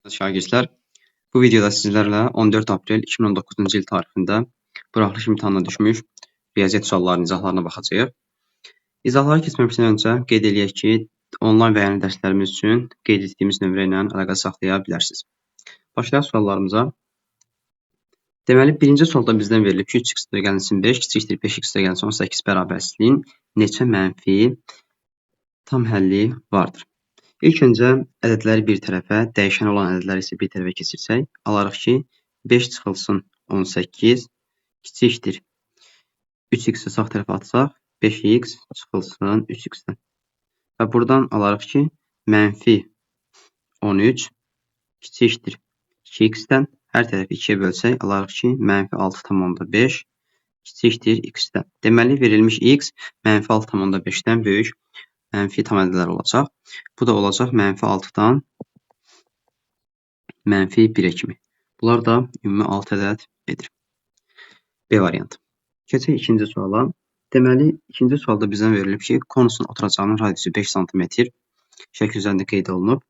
Şagirdlər, bu videoda sizlərlə 14 aprel 2019-cu il tarixində buraxılış imtahanına düşmüş riyaziyyat suallarının izahlarına baxacağıq. İzahlara keçməmişdən öncə qeyd eləyək ki, onlayn və yeni dərslərimiz üçün qeyd etdiyimiz nömrə ilə əlaqə saxlaya bilərsiniz. Başlayaq suallarımıza. Deməli, birinci sualda bizdən verilib ki, 3x gəlsin 5, kiçikdir 5x gəlsin 18 bərabərsizliyin neçə mənfi tam həlli vardır? İlk öncə ədədləri bir tərəfə, dəyişən olan ədədləri isə bir tərəfə keçirsək, alarıq ki, 5 çıxılsın 18 kiçikdir 3x-i sağ tərəfə atsaq, 5x çıxılsın 3x-dən. Və buradan alarıq ki, mənfi 13 kiçikdir 2x-dən. Hər tərəfi 2-yə bölsək, alarıq ki, mənfi 6,5 kiçikdir x-dən. Deməli, verilmiş x mənfi 6,5-dən böyük mənfi tam ədədlər olacaq. Bu da olacaq mənfi 6-dan mənfi 1-ə kimi. Bunlar da ümumi 6 ədəd edir. B variantı. Keçək ikinci suala. Deməli, ikinci sualda bizdən verilib ki, konusun oturacağının radiusu 5 sm şəkil üzərində qeyd olunub.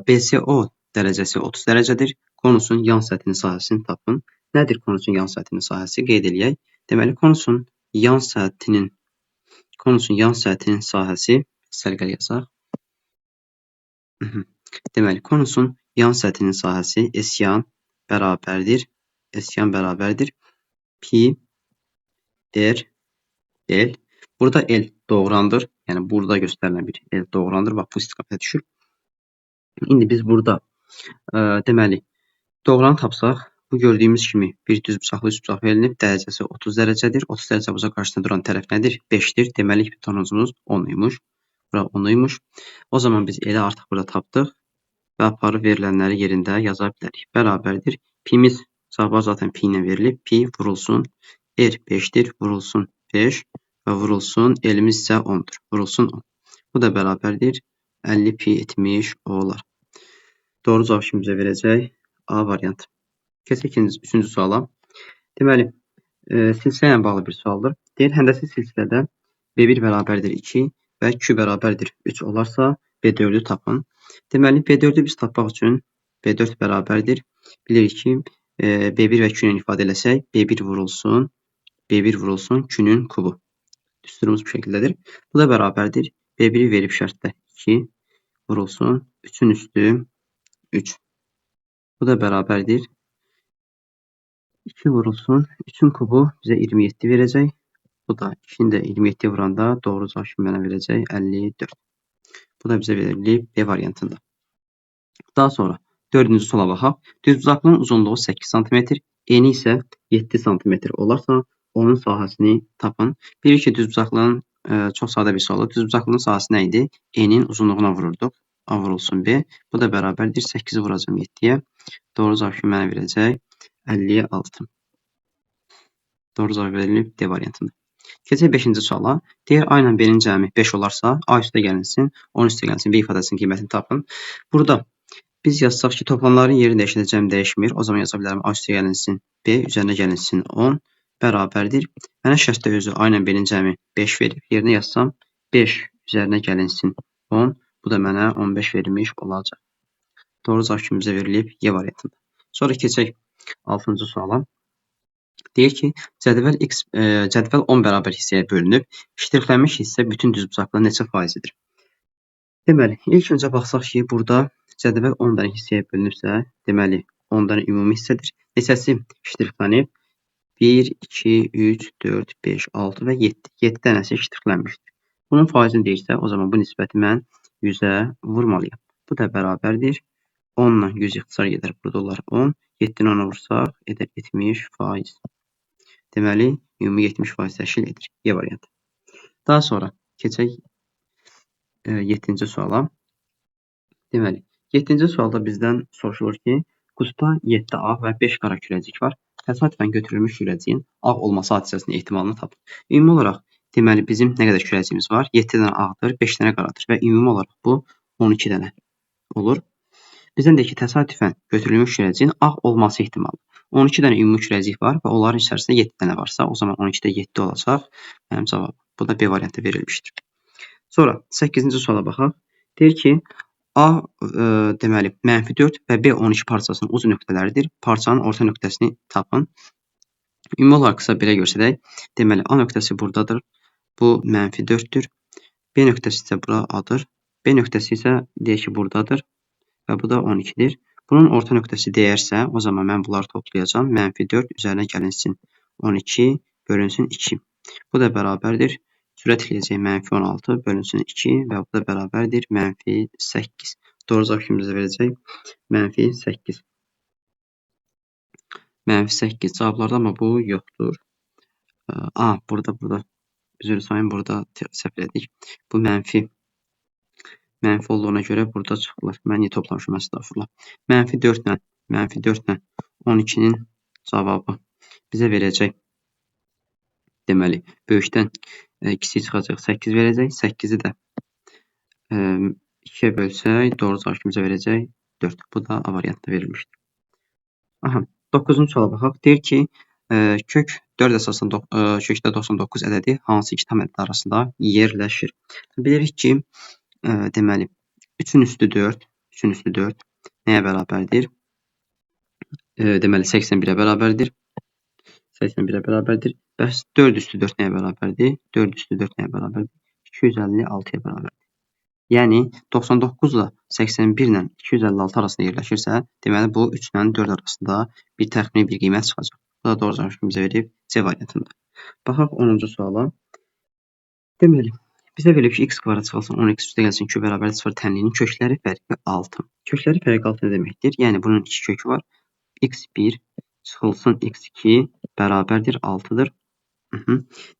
BCO dərəcəsi 30 dərəcədir. Konusun yan səthinin sahəsini tapın. Nədir konusun yan səthinin sahəsi? Qeyd eləyək. Deməli, konusun yan səthinin sahəsi, səliqəli yazaq. Deməli, konusun yan səthinin sahəsi S yan bərabərdir. S yan bərabərdir. Pi R L. Burada L doğrandır. Yəni, burada göstərilən bir L doğrandır. Bax, bu istiqamətə düşür. İndi biz burada deməli, doğranı tapsaq, bu gördüyümüz kimi bir düz bucaqlı üç bucaq verilib, dərəcəsi 30 dərəcədir. 30 dərəcə bucaq qarşısında duran tərəf nədir? 5-dir. Deməli, hipotenuzumuz 10 imiş. Bura 10 imiş. O zaman biz elə artıq burada tapdıq və aparıb verilənləri yerində yaza bilərik. Bərabərdir. Pimiz cavabı zaten pi ilə verilib. Pi vurulsun. R 5-dir. Vurulsun 5 və vurulsun. L'imiz isə 10-dur. Vurulsun 10. Bu da bərabərdir. 50 pi etmiş olar. Doğru cavab kimi bizə verəcək A variantı. Keçək üçüncü suala. Deməli, silsilə ilə bağlı bir sualdır. Deyir, həndəsi silsilədə B1 bərabərdir 2 və Q bərabərdir 3 olarsa B4-ü tapın. Deməli, B4-ü biz tapmaq üçün B4 bərabərdir. Bilirik ki, B1 və Q ilə ifadə eləsək, B1 vurulsun, B1 vurulsun Q-nün kubu. Düsturumuz bu şəkildədir. Bu da bərabərdir. B1-i verib şərtdə 2 vurulsun, 3-ün üstü 3. Bu da bərabərdir. 2 vurulsun. 3-ün kubu bizə 27 verəcək. Bu da 2-ni də 27 vuranda doğru cavab kimi mənə verəcək 54. Bu da bizə verilib B variantında. Daha sonra dördüncü suala baxaq. Düzbucaqlının uzunluğu 8 sm, eni isə 7 sm olarsa onun sahəsini tapın. Bilirik ki, düzbucaqlının çox sadə bir sualdır. Düzbucaqlının sahəsi nə idi? Enin uzunluğuna vururduq. A vurulsun B. Bu da bərabərdir. 8-i vuracam 7-yə. Doğru cavab kimi mənə verəcək 56. Doğru cavab verilib D variantında. Keçək 5-ci suala. Deyir, A ilə B-nin cəmi 5 olarsa, A üstə gəlinsin, 10 üstə gəlinsin, B ifadəsinin qiymətini tapın. Burada biz yazsaq ki, toplanların yeri dəyişəndə cəm dəyişmir. O zaman yaza bilərəm A üstə gəlinsin, B üzərinə gəlinsin 10 bərabərdir. Mənə şərtdə özü A ilə B-nin cəmi 5 verib. Yerinə yazsam 5 üzərinə gəlinsin 10. Bu da mənə 15 verilmiş olacaq. Doğru cavab kimi bizə verilib Y variantında. Sonra keçək 6-cı suala. Deyir ki, cədvəl 10 bərabər hissəyə bölünüb. Ştrixlənmiş hissə bütün düzbucaqlının neçə faizidir? Deməli, ilk öncə baxsaq ki, burada cədvəl 10 dənə hissəyə bölünübsə, deməli 10 dənə ümumi hissədir. Neçəsi ştrixlənib? 1, 2, 3, 4, 5, 6 və 7. 7 dənəsi ştrixlənmişdir. Bunun faizini deyirsə, o zaman bu nisbəti mən 100-ə vurmalıyam. Bu da bərabərdir. 10 ilə 100 ixtisar gedər. Burada olar 10. 7-ni 10-a vursaq edər 70%. Deməli, ümumi 70% təşkil edir. Y variantı. Daha sonra keçək 7-ci suala. Deməli, 7-ci sualda bizdən soruşulur ki, qutuda 7 ağ və 5 qara kürəcik var. Təsadüfən götürülmüş kürəciyin ağ olması hadisəsinin ehtimalını tapın. Ümumi olaraq, deməli, bizim nə qədər kürəciyimiz var? 7 dənə ağdır, 5 dənə qaradır və ümumi olaraq bu 12 dənə olur. Bizdən deyir ki, təsadüfən götürülmüş kürəciyin ağ olması ehtimalı. 12 dənə ümumi kürəcik var və onların içərisində 7 dənə varsa, o zaman 12-də 7 olacaq mənim cavabım. Bu da B variantı verilmişdir. Sonra 8-ci suala baxaq. Deyir ki, A deməli mənfi 4 və B 12 parçasının uc nöqtələridir. Parçanın orta nöqtəsini tapın. Ümumi olaraq qısa belə göstərək. Deməli A nöqtəsi buradadır. Bu mənfi 4-dür. B nöqtəsi isə bura A-dır. B nöqtəsi isə deyək ki, buradadır və bu da 12-dir. Bunun orta nöqtəsi deyərsə, o zaman mən bunları toplayacağam. Mənfi 4 üzərinə gəlinsin 12 bölünsün 2. Bu da bərabərdir. Sürət eləyəcək mənfi 16 bölünsün 2 və bu da bərabərdir mənfi 8. Doğru cavab kimizə verəcək? Mənfi 8. Mənfi 8 cavablarda, amma bu yoxdur. A, burada. Üzr istəyirəm, burada səhv elədik. Bu mənfi. Mənfi olduğuna görə burada çıxırlar. Mən niyə toplamışım, əstəğfurullah. Mənfi 4 ilə 12-nin cavabı bizə verəcək. Deməli, böyükdən kiçik çıxacaq 8 verəcək. 8-i də 2-yə bölsək, doğru cavab kimizə verəcək 4. Bu da A variantında verilmişdir. Aha, 9-cu suala baxaq. Deyir ki, kök 4 əsasında kökdə 99 ədədi hansı iki tam ədəd arasında yerləşir? Bilirik ki, deməli, 3-ün üstü 4, 3-ün üstü 4 nəyə bərabərdir? Deməli, 81-ə bərabərdir. 81-ə bərabərdir. Bəs 4 üstü 4 nəyə bərabərdir? 4 üstü 4 nəyə bərabərdir? 256-ya bərabərdir. Yəni, 99 ilə 81 ilə 256 arasında yerləşirsə, deməli, bu 3 ilə 4 arasında bir təxmini bir qiymət çıxacaq. Bu da doğru cavab bizə verib C variantında. Baxaq 10-cu suala. Deməli, bizə verilib ki, x kvadrat çıxılsın 10x üstə gəlsin q bərabərdir 0 tənliyinin kökləri fərqi 6. Kökləri fərqi 6 nə deməkdir? Yəni, bunun 2 kökü var. x1 çıxılsın x2 bərabərdir 6-dır.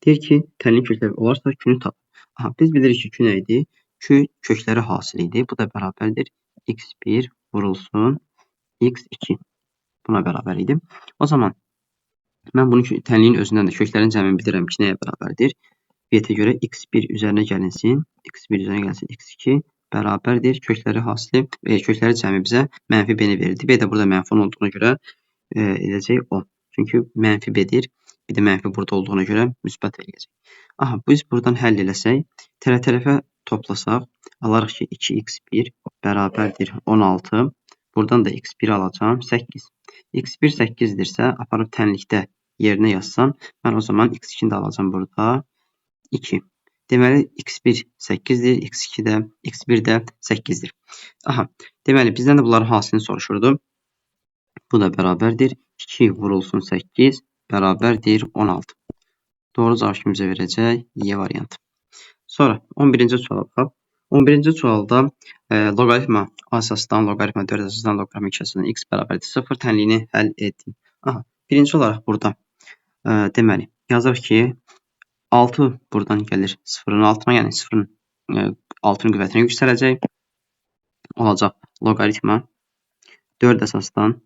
Deyir ki, tənliyin kökləri olarsa q-nü tap. Aha, biz bilirik ki, q nə idi? Q kökləri hasil idi. Bu da bərabərdir x1 vurulsun x2. Buna bərabər idi. O zaman mən bunu tənliyin özündən də köklərin cəmini bilirəm ki, nəyə bərabərdir? Vietə görə x1 üzərinə gəlinsin, x1 üzərinə gəlsin x2 bərabərdir. Kökləri hasili, kökləri cəmi bizə mənfi b-ni verirdi. B də burada mənfi 10 olduğuna görə edəcək 10. Çünki mənfi b-dir. Bir də mənfi burada olduğuna görə müsbət eləyəcək. Aha, biz buradan həll eləsək, tərəf-tərəfə toplasaq, alarıq ki, 2x1 bərabərdir 16. Buradan da x1 alacağam, 8. x1 8-dirsə, aparıb tənlikdə yerinə yazsam, mən o zaman x2-ni də alacağam burada 2. Deməli, x1 8-dir, x2 də, x1 də 8-dir. Aha, deməli, bizdən də bunların hasilini soruşurdu. Bu da bərabərdir. 2 vurulsun 8 bərabərdir 16. Doğru cavab kimizə verəcək? Y variantı. Sonra 11-ci suala baxaq. 11-ci sualda loqaritma A əsasdan, loqaritma 4 əsasdan, loqaritma 2 əsasdan x bərabərdir 0 tənliyini həll edin. Aha, birinci olaraq burada deməli, yazırıq ki, 6 buradan gəlir 0-ın altına, yəni 0-ın 6-nın qüvvətinə yüksələcək. Olacaq loqaritma 4 əsasdan,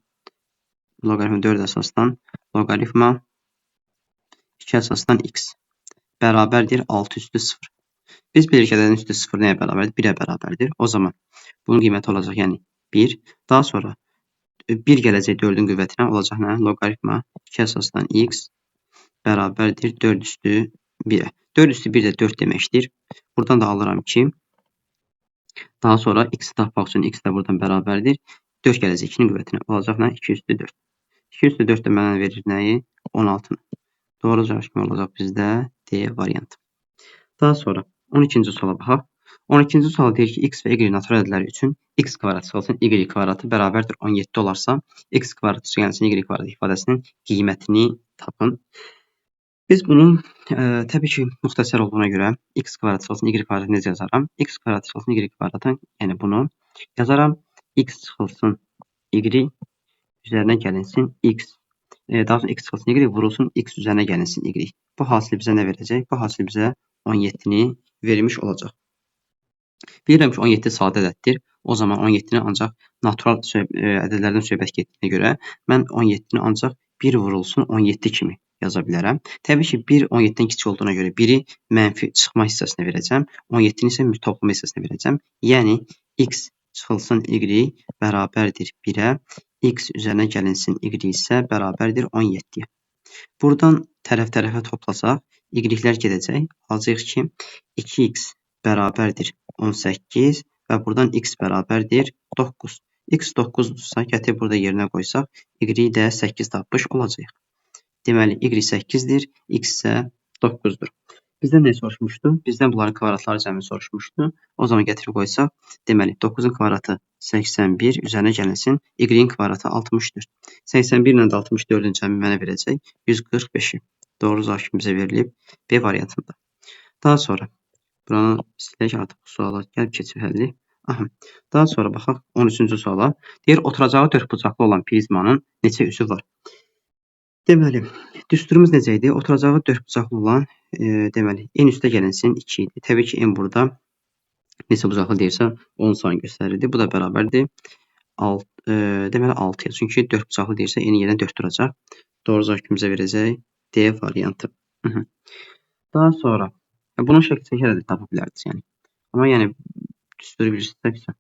loqaritma 4 əsasdan, loqaritma 2 əsasdan x bərabərdir 6 üstü 0. Biz bilirik ki, ədədin üstü 0 nəyə bərabərdir? 1-ə bərabərdir. O zaman bunun qiyməti olacaq, yəni 1. Daha sonra 1 gələcək 4-ün qüvvətinə olacaq nə? Loqaritma 2 əsasdan x bərabərdir 4 üstü 1-ə. 4 üstü 1 də 4 deməkdir. Buradan da alıram ki, daha sonra x-i tapmaq üçün x də buradan bərabərdir. 4 gələcək 2-nin qüvvətinə olacaq nə? 2 üstü 4. 2 üstü 4 də mənə verir nəyi? 16-nı. Doğru cavab kimi olacaq bizdə D variantı. Daha sonra 12-ci suala baxaq. 12-ci sual deyir ki, x və y natural ədədləri üçün x kvadrat çıxılsın y kvadratı bərabərdir 17 olarsa, x kvadrat gəlsin y kvadrat ifadəsinin qiymətini tapın. Biz bunun təbii ki, müxtəsər olduğuna görə x kvadrat çıxılsın y kvadratı necə yazaram? X kvadrat çıxılsın y kvadratı, yəni bunu yazaram. X çıxılsın y üzərinə gəlinsin x. Daha sonra x çıxılsın y vurulsun x üzərinə gəlinsin y. Bu hasil bizə nə verəcək? Bu hasil bizə 17-ni vermiş olacaq. Bilirəm ki, 17 sadə ədəddir. O zaman 17-ni ancaq natural ədədlərdən söhbət getdiyinə görə mən 17-ni ancaq 1 vurulsun 17 kimi yaza bilərəm. Təbii ki, 1 17-dən kiçik olduğuna görə 1-i mənfi çıxma hissəsinə verəcəm. 17-ni isə toplama hissəsinə verəcəm. Yəni, x çıxılsın y bərabərdir 1-ə, x üzərinə gəlinsin y isə bərabərdir 17-yə. Buradan tərəf-tərəfə toplasaq, y-lər gedəcək. Alacağıq ki, 2x bərabərdir 18 Və buradan x bərabərdir 9. X 9-dursa, gətirib burada yerinə qoysaq, y də 8 tapmış olacaq. Deməli, y 8-dir, x isə 9-dur. Bizdən nə soruşmuşdu? Bizdən bunların kvadratları cəmini soruşmuşdu. O zaman gətirib qoysaq, deməli, 9-un kvadratı 81, üzərinə gəlinsin, y-in kvadratı 64. 81 ilə də 64-ün cəmi mənə verəcək 145-i. Doğru cavab kimi bizə verilib B variantında. Daha sonra, buranı silək artıq bu suala, gəlib keçib həlli. Aha. Daha sonra baxaq 13-cü suala. Deyir, oturacağı dördbucaqlı olan prizmanın neçə üzü var? Deməli, düsturumuz necə idi? Oturacağı dördbucaqlı olan, deməli, n üstə gəlinsin 2 idi. Təbii ki, n burada neçə bucaqlı deyirsə, 10 sayını göstərirdi. Bu da bərabərdir. Deməli, 6-ya. Çünki dördbucaqlı deyirsə, n yerinə 4 duracaq. Doğru cavab kimizə verəcək? D variantı. Daha sonra, bunun şəkil çəkərək də tapa bilərdiniz. Yəni. Amma yəni, düsturu bilirsinizsə,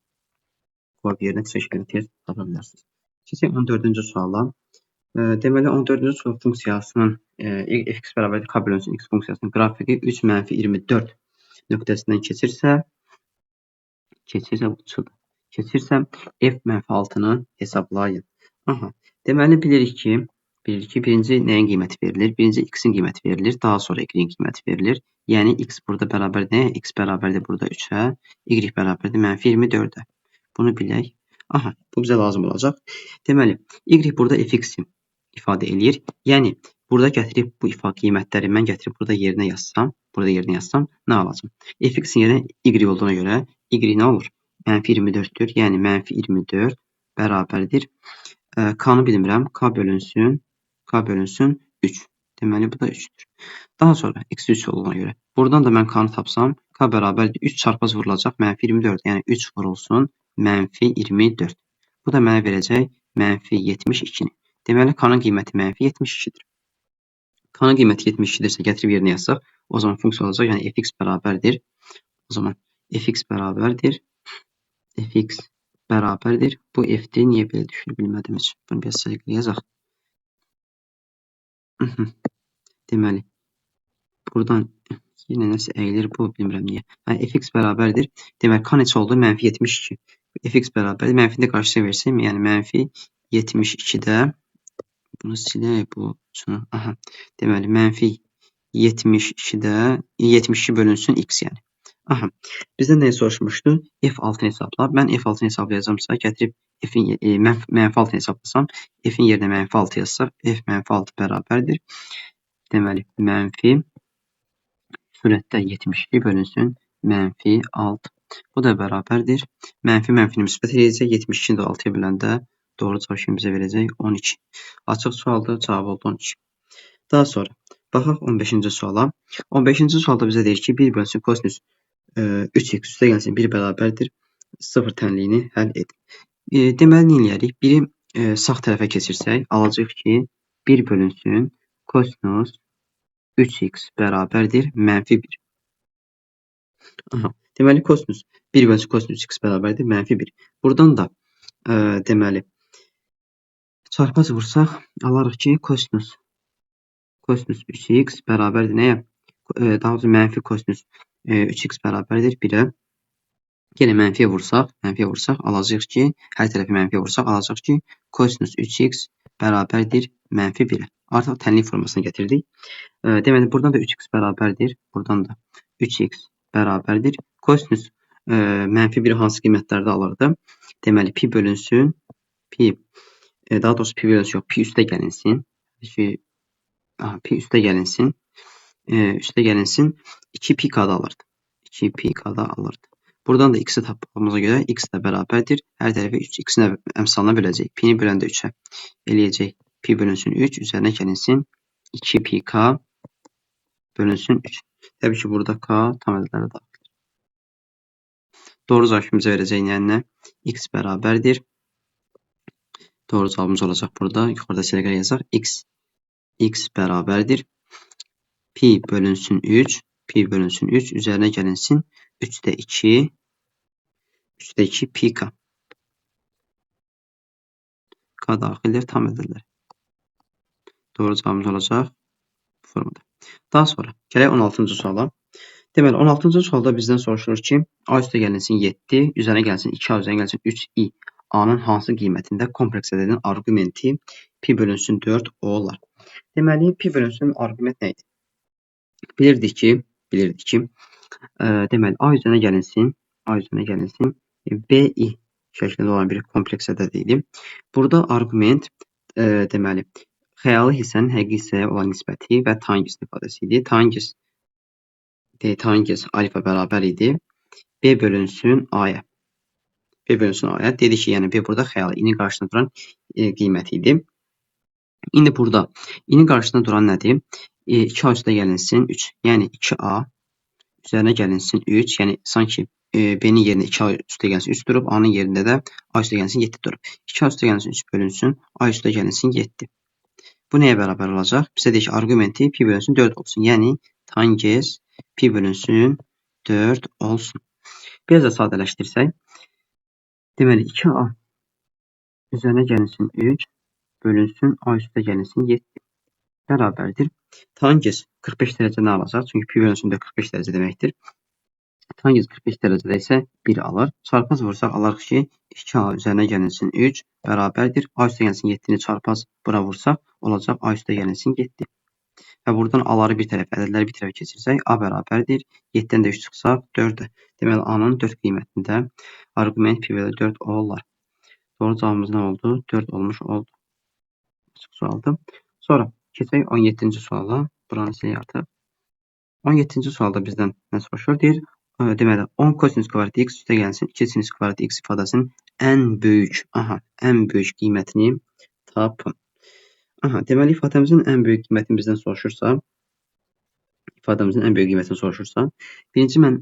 qoyub yerinə şəkildə tez tapa bilərsiniz. Keçək 14-cü suala. Deməli, 14-cü sual funksiyasının fx bərabərdir k bölünsün x funksiyasının qrafiki 3 mənfi 24 nöqtəsindən keçirsə, bu çıdır. Keçirsə, f mənfi 6-nı hesablayın. Aha. Deməli, bilirik ki, birinci nəyin qiyməti verilir? Birinci x-in qiyməti verilir, daha sonra y-in qiyməti verilir. Yəni, x burada bərabər nəyə? X bərabərdir burada 3-ə, y bərabərdir mənfi 24-ə. Bunu bilək. Aha, bu bizə lazım olacaq. Deməli, y burada fx-i ifadə eləyir. Yəni, burada gətirib bu ifadə qiymətləri mən gətirib burada yerinə yazsam, nə alacam? Fx-in yerinə y olduğuna görə y nə olur? Mənfi 24-dür. Yəni, mənfi 24 bərabərdir. K-nı bilmirəm. K bölünsün 3. Deməli, bu da 3-dür. Daha sonra x 3 olduğuna görə. Buradan da mən k-nı tapsam, k bərabərdir. 3 çarpaz vurulacaq mənfi 24. Yəni, 3 vurulsun mənfi 24. Bu da mənə verəcək mənfi 72-ni. Deməli, k-nın qiyməti mənfi 72-dir. K-nın qiyməti 72-dirsə, gətirib yerinə yazsaq, o zaman funksiya olacaq. Yəni, fx bərabərdir. O zaman fx bərabərdir. Fx bərabərdir. Bu f-dir. Niyə belə düşür bilmədim heç. Bunu biraz səliqəli yazaq. Deməli, buradan yenə nəsə əyilir bu, bilmirəm niyə. Yəni, fx bərabərdir. Deməli, k neçə oldu? Mənfi 72. Fx bərabərdir. Mənfini də qarşısına versəm, yəni mənfi 72-də bunu silək, bu şunu. Aha. Deməli, mənfi 72-də 72 bölünsün x, yəni. Aha. Bizdən nəyi soruşmuşdu? F6-nı hesabla. Mən F6-nı hesablayacamsa, gətirib f-in mənfi 6-nı hesablasam, f-in yerinə mənfi 6 yazsaq, f mənfi 6 bərabərdir. Deməli, mənfi sürətdə 72 bölünsün mənfi 6. Bu da bərabərdir. Mənfi mənfini müsbət eləyəcək. 72-ni də 6-ya böləndə doğru cavab kimi bizə verəcək 12. Açıq sualdır, cavab oldu 12. Daha sonra baxaq 15-ci suala. 15-ci sualda bizə deyir ki, 1 bölünsün kosinüs 3x üstə gəlsin 1 bərabərdir 0 tənliyini həll edin. Deməli, nə eləyərik? 1-i sağ tərəfə keçirsək, alacağıq ki, 1 bölünsün kosinüs 3x bərabərdir mənfi 1. Aha. Deməli, kosinüs 1 bölünsün kosinüs x bərabərdir mənfi 1. Buradan da deməli, çarpaz vursaq, alarıq ki, kosinüs 3x bərabərdir nəyə? Daha doğrusu, mənfi kosinüs 3x bərabərdir 1-ə. Yenə mənfiyə vursaq, alacağıq ki, hər tərəfi mənfiyə vursaq, alacağıq ki, kosinüs 3x bərabərdir mənfi 1-ə. Artıq tənlik formasını gətirdik. Deməli, buradan da 3x bərabərdir. Buradan da 3x bərabərdir. Kosinüs mənfi 1 hansı qiymətlərdə alırdı? Deməli, pi bölünsün, pi, daha doğrusu pi bölünsün yox, pi üstə gəlinsin. Pi üstə gəlinsin. Üstə gəlinsin 2 pi k-da alırdı. 2 pi k-da alırdı. Buradan da x-i tapdığımıza görə x də bərabərdir. Hər tərəfi 3x-in əmsalına böləcək. Pi-ni böləndə 3-ə eləyəcək. Pi bölünsün 3, üzərinə gəlinsin 2 pi k bölünsün 3. Təbii ki, burada k tam ədədlərə daxildir. Doğru cavab kimizə verəcək yəni x bərabərdir. Doğru cavabımız olacaq burada. Yuxarıda səliqəli yazaq. X bərabərdir. Pi bölünsün 3, pi bölünsün 3, üzərinə gəlinsin 3-də 2, 3-də 2 pi k. K daxildir tam ədədlər. Doğru cavabımız olacaq bu formada. Daha sonra gələk 16-cı suala. Deməli, 16-cı sualda bizdən soruşulur ki, A üstə gəlinsin 7, üzərinə gəlsin 2A, üzərinə gəlsin 3i. A-nın hansı qiymətində kompleks ədədin arqumenti pi bölünsün 4 olar? Deməli, pi bölünsün arqument nə idi? Bilirdik ki, deməli, A üzərinə gəlinsin, BI şəklində olan bir kompleks ədəd idi. Burada arqument, deməli, xəyali hissənin həqiqi hissəyə olan nisbəti və tangens ifadəsi idi. Tangens alfa bərabər idi. B bölünsün A-ya. B bölünsün A-ya. Dedik ki, yəni B burada xəyali i-nin qarşısında duran qiyməti idi. İndi burada i-nin qarşısında duran nədir? 2A üstə gəlinsin 3. Yəni 2A üzərinə gəlinsin 3. Yəni sanki B-nin yerində 2A üstə gəlinsin 3 durub, A-nın yerində də A üstə gəlinsin 7 durub. 2A üstə gəlinsin 3 bölünsün, A üstə gəlinsin 7. Bu nəyə bərabər olacaq? Bizə deyir ki, arqumenti pi bölünsün 4 olsun. Yəni tangens pi bölünsün 4 olsun. Biraz da sadələşdirsək, deməli 2A üzərinə gəlinsin 3 bölünsün A üstə gəlinsin 7 bərabərdir. Tangens 45 dərəcə nə alacaq? Çünki pi bölünsün 4 45 dərəcə deməkdir. Tangens 45 dərəcədə isə 1 alır. Çarpaz vursaq alarıq ki, 2A üzərinə gəlinsin 3 bərabərdir. A üstə gəlinsin 7-ni çarpaz bura vursaq olacaq A üstə gəlinsin 7. Və buradan A-ları bir tərəfə, ədədləri bir tərəfə keçirsək, A bərabərdir. 7-dən də 3 çıxsaq 4-ə. Deməli, A-nın 4 qiymətində arqument pi bölü 4 olar. Doğru cavabımız nə oldu? 4 olmuş oldu. Açıq sualdır. Sonra keçək 17-ci suala. Buranı silək artıq. 17-ci sualda bizdən nə soruşur? Deyir, deməli, 10 kosinus kvadrat x üstə gəlsin 2 sinus kvadrat x ifadəsinin ən böyük, ən böyük qiymətini tapın. Deməli, ifadəmizin ən böyük qiymətini bizdən soruşursa, birinci mən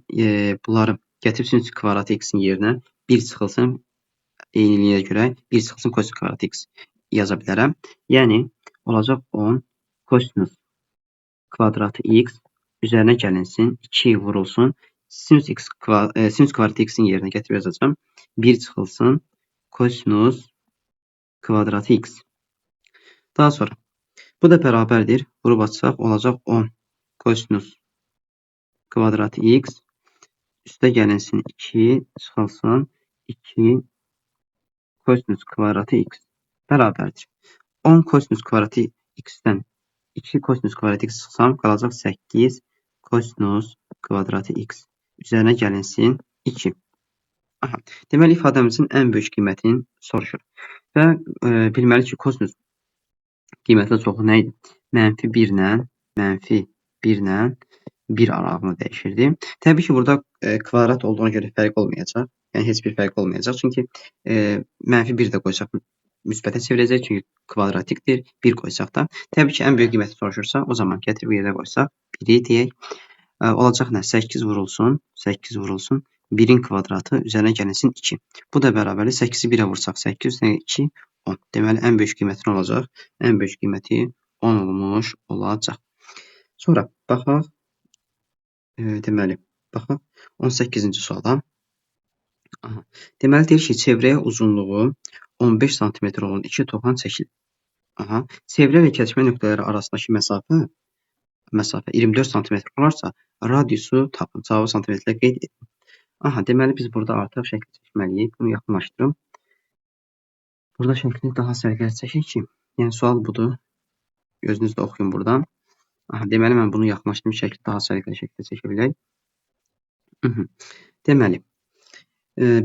bunları gətirib sinus kvadrat x-in yerinə 1 çıxılsın, eyniliyə görə 1 çıxılsın kosinus kvadrat x yaza bilərəm. Yəni, olacaq 10 kosinus kvadratı x üzərinə gəlinsin, 2 vurulsun, sinus kvadrat x-in yerinə gətirib yazacağam, 1 çıxılsın kosinus kvadratı x. Daha sonra, bu da bərabərdir. Vurub açsaq, olacaq 10 kosinus kvadratı x üstə gəlinsin 2 çıxılsın 2 kosinus kvadratı x bərabərdir. 10 kosinus kvadratı x-dən 2 kosinus kvadratı x çıxsam, qalacaq 8 kosinus kvadratı x üzərinə gəlinsin 2. Deməli, ifadəmizin ən böyük qiymətini soruşur. Və bilməli ki, kosinus qiymətli çoxlu nə idi? Mənfi 1 ilə 1 aralığını dəyişirdi. Təbii ki, burada kvadrat olduğuna görə fərq olmayacaq. Yəni, heç bir fərq olmayacaq. Çünki mənfi 1 də qoysaq müsbətə çevirəcək. Çünki kvadratikdir. 1 qoysaq da. Təbii ki, ən böyük qiyməti soruşursa, o zaman gətirib yerə qoysaq 1-i deyək. Olacaq nə? 8 vurulsun. 8 vurulsun. 1-in kvadratı üzərinə gəlinsin 2. Bu da bərabərdir. 8-i 1-ə vursaq 8, üzərinə 2, 10. Deməli, ən böyük qiyməti nə olacaq? Ən böyük qiyməti 10 olmuş olacaq. Sonra baxaq, deməli, baxaq 18-ci suala. Deməli, deyir ki, çevrəyə uzunluğu 15 sm olan 2 toxan çəkilir. Çevrə ilə kəsişmə nöqtələri arasındakı məsafə 24 sm olarsa, radiusu tapın. Cavabı santimetrlə qeyd edin. Deməli, biz burada artıq şəkil çəkməliyik. Bunu yaxınlaşdırım. Burada şəkli daha səliqəli çəkək ki, yəni sual budur. Özünüz də oxuyun buradan. Deməli, mən bunu yaxınlaşdırım, şəkli daha səliqəli şəkildə çəkə bilək. Deməli,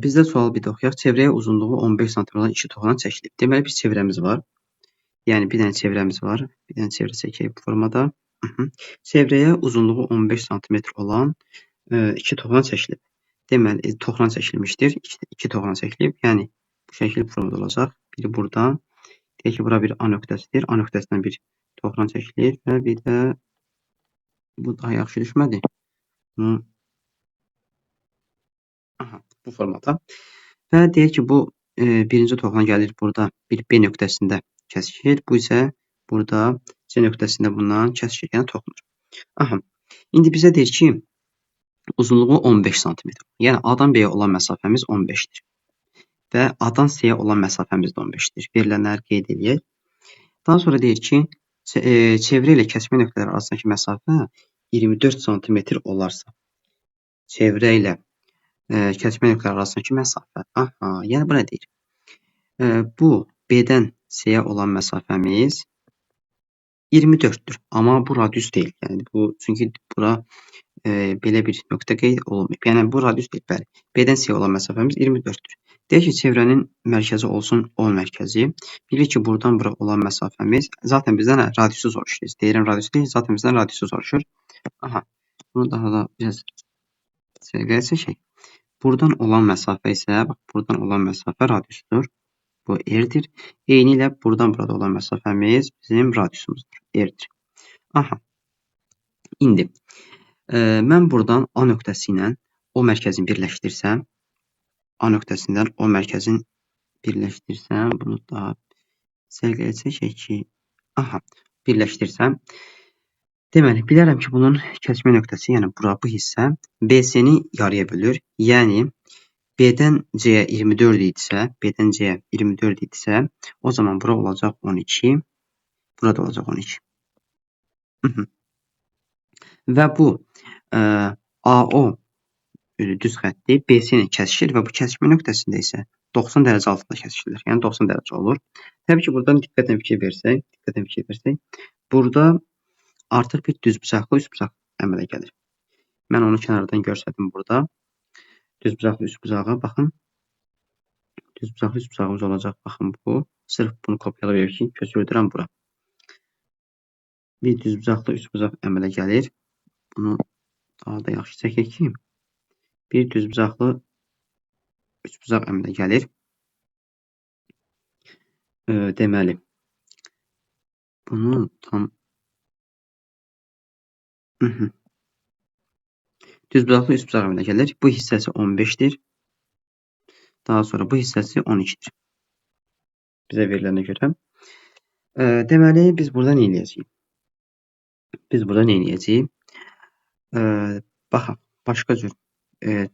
bizdə sualı bir də oxuyaq. Çevrəyə uzunluğu 15 sm olan 2 toxan çəkilib. Deməli, bir çevrəmiz var. Yəni, bir dənə çevrəmiz var. Bir dənə çevrə çəkək bu formada. Çevrəyə uzunluğu 15 sm olan 2 toxan çəkilib. Deməli, toxan çəkilmişdir. 2 toxan çəkilib. Yəni, bu şəkil bu formada olacaq. Biri buradan. Deyək ki, bura bir A nöqtəsidir. A nöqtəsindən bir toxan çəkilir və bir də bu daha yaxşı düşmədi. Bu formada. Və deyək ki, bu birinci toxan gəlir burada bir B nöqtəsində kəsişir. Bu isə burada C nöqtəsində bundan kəsişir, yəni toxunur. İndi bizə deyir ki, uzunluğu 15 sm. Yəni A-dan B-yə olan məsafəmiz 15-dir. Və A-dan C-yə olan məsafəmiz də 15-dir. Verilənləri qeyd eləyək. Daha sonra deyir ki, çevrə ilə kəsişmə nöqtələri arasındakı məsafə 24 sm olarsa. Çevrə ilə kəsişmə nöqtələri arasındakı məsafə. Aha, yəni bu nə deyir? Bu B-dən C-yə olan məsafəmiz 24-dür. Amma bu radius deyil. Yəni bu, çünki bura belə bir nöqtə qeyd olunmayıb. Yəni bu radius deyil, bəli. B-dən C-yə olan məsafəmiz 24-dür. Deyək ki, çevrənin mərkəzi olsun O mərkəzi. Bilirik ki, buradan bura olan məsafəmiz zaten bizdən radiusu soruşur. Deyirəm radius deyil, zaten bizdən radiusu soruşur. Aha, bunu daha da biraz sərqəyə çəkək. Buradan olan məsafə isə, bax, buradan olan məsafə radiusdur. Bu R-dir. Eyni ilə buradan burada olan məsafəmiz bizim radiusumuzdur. R-dir. Aha. İndi mən buradan A nöqtəsi ilə O mərkəzini birləşdirsəm, A nöqtəsindən O mərkəzini birləşdirsəm, bunu daha sərqəyə çəkək ki, aha, birləşdirsəm, deməli, bilərəm ki, bunun kəsişmə nöqtəsi, yəni bura, bu hissə BC-ni yarıya bölür. Yəni B-dən C-yə 24 idisə, B-dən C-yə 24 idisə, o zaman bura olacaq 12, burada olacaq 12. Və bu AO düz xətti BC ilə kəsişir və bu kəsişmə nöqtəsində isə 90 dərəcə altında kəsişirlər. Yəni 90 dərəcə olur. Təbii ki, buradan diqqətlə fikir versək, burada artıq bir düzbucaqlı üçbucaq əmələ gəlir. Mən onu kənardan göstərdim burada. Düzbucaqlı üçbucağa baxın. Düzbucaqlı üçbucağımız olacaq. Baxın bu. Sırf bunu kopyalayıb ki, köçürdürəm bura. Bir düzbucaqlı üçbucaq əmələ gəlir. Bunu daha da yaxşı çəkək ki, bir düzbucaqlı üçbucaq əmələ gəlir. Deməli, bunu tam düzbucaqlı üçbucaq əmələ gəlir. Bu hissəsi 15-dir. Daha sonra bu hissəsi 12-dir. Bizə verilənə görə. Deməli, biz burada nə eləyəcəyik? Baxın, başqa cür.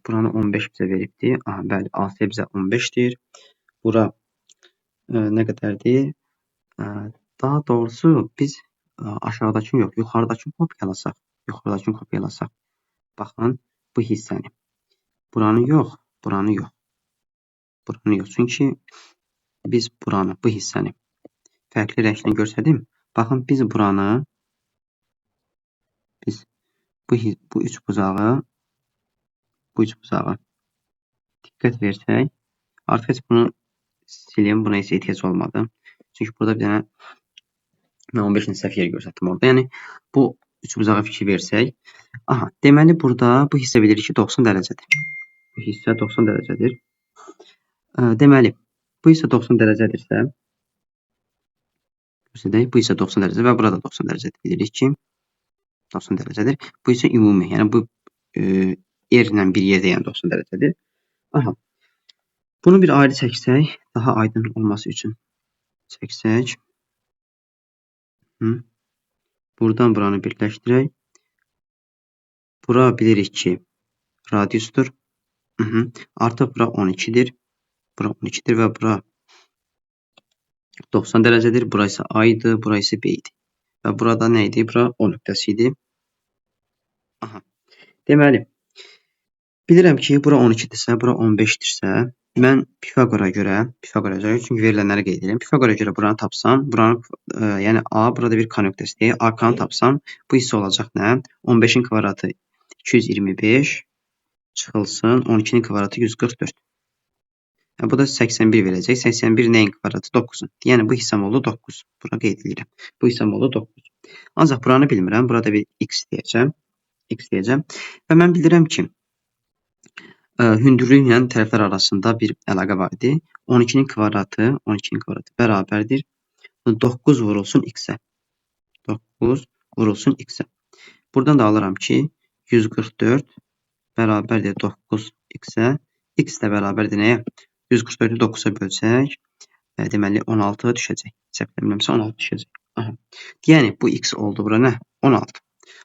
Buranı 15 bizə veribdir. Aha, bəli, AC bizə 15-dir. Bura nə qədərdir? Daha doğrusu, biz aşağıdakını yox, yuxarıdakını kopyalasaq. Baxın, bu hissəni. Buranı yox, buranı yox. Çünki biz buranı, bu hissəni fərqli rənglə göstərdim. Baxın, biz buranı, biz bu üçbucağı diqqət versək, artıq heç bunu silim, buna heç ehtiyac olmadı. Çünki burada bir dənə mən 15-ci səhv yeri göstərdim orada. Yəni, bu üçbucağa fikir versək, aha, deməli, burada bu hissə bilirik ki, 90 dərəcədir. Bu hissə 90 dərəcədir. Deməli, bu hissə 90 dərəcədirsə, göstərək, bu hissə 90 dərəcə və burada 90 dərəcədir. Bilirik ki, 90 dərəcədir. Bu hissə ümumi, yəni bu R ilə bir yerdə, yəni 90 dərəcədir. Aha. Bunu bir ayrı çəksək, daha aydın olması üçün çəksək. Buradan buranı birləşdirək. Bura bilirik ki, radiusdur. Artıq bura 12-dir. Bura 12-dir və bura 90 dərəcədir. Bura isə A idi, bura isə B idi. Və burada nə idi? Bura O nöqtəsi idi. Aha. Deməli, bilirəm ki, bura 12-dirsə, bura 15-dirsə, mən Pifaqora görə, çünki verilənləri qeyd edirəm. Pifaqora görə buranı tapsam, buranı, yəni A, burada bir K nöqtəsidir. AK-nı tapsam, bu hissə olacaq nə? 15-in kvadratı 225 çıxılsın, 12-nin kvadratı 144. Yəni, bu da 81 verəcək. 81 nəyin kvadratı? 9-un. Yəni, bu hissəm oldu 9. Bura qeyd edirəm. Bu hissəm oldu 9. Ancaq buranı bilmirəm. Burada bir x deyəcəm. Və mən bilirəm ki, hündürlüklə tərəflər arasında bir əlaqə var idi. 12-nin kvadratı bərabərdir. 9 vurulsun x-ə. 9 vurulsun x-ə. Buradan da alıram ki, 144 bərabərdir 9x-ə. X də bərabərdir nəyə? 144-ü 9-a bölsək, deməli 16 düşəcək. Səhv eləmirəmsə 16 düşəcək. Aha. Yəni bu x oldu bura nə? 16.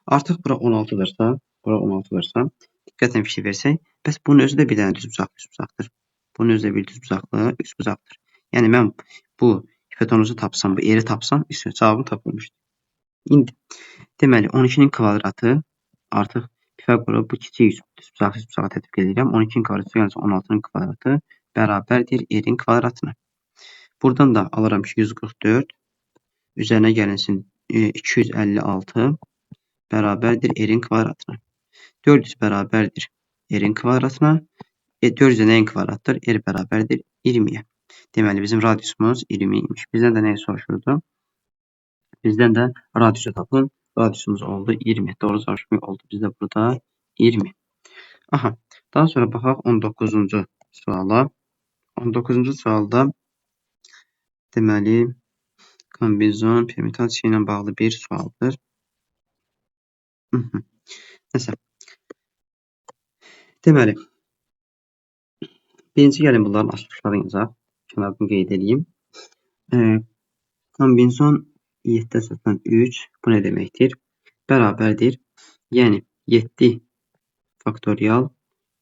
Artıq bura 16-dırsa, diqqətlə fikir versək, bəs bunun özü də bir dənə düzbucaqlı üçbucaqdır. Bunun özü də bir düzbucaqlı üçbucaqdır. Yəni mən bu hipotenuzu tapsam, bu eri tapsam, üstə cavabım tapılmışdır. İndi deməli 12-nin kvadratı artıq Pifaqoru bu kiçik düzbucaq düzbucağa tətbiq edirəm. 12-nin kvadratı gəlsin 16-nın kvadratı bərabərdir r-in kvadratına. Buradan da alıram ki 144 üzərinə gəlinsin 256 bərabərdir r-in kvadratına. 400 bərabərdir r-in kvadratına. 400 də nəyin kvadratıdır? R bərabərdir 20-yə. Deməli, bizim radiusumuz 20 imiş. Bizdən də nəyi soruşurdu? Bizdən də radiusu tapın. Radiusumuz oldu 20. Doğru cavab oldu bizdə burada 20. Aha. Daha sonra baxaq 19-cu suala. 19-cu sualda deməli, kombinizon, permutasiya ilə bağlı bir sualdır. Nəsə. Deməli, birinci gəlin bunların açılışlarını yazaq. Kənardan qeyd edeyim. Kombinizon 7 əsasdan 3, bu nə deməkdir? Bərabərdir. Yəni 7 faktorial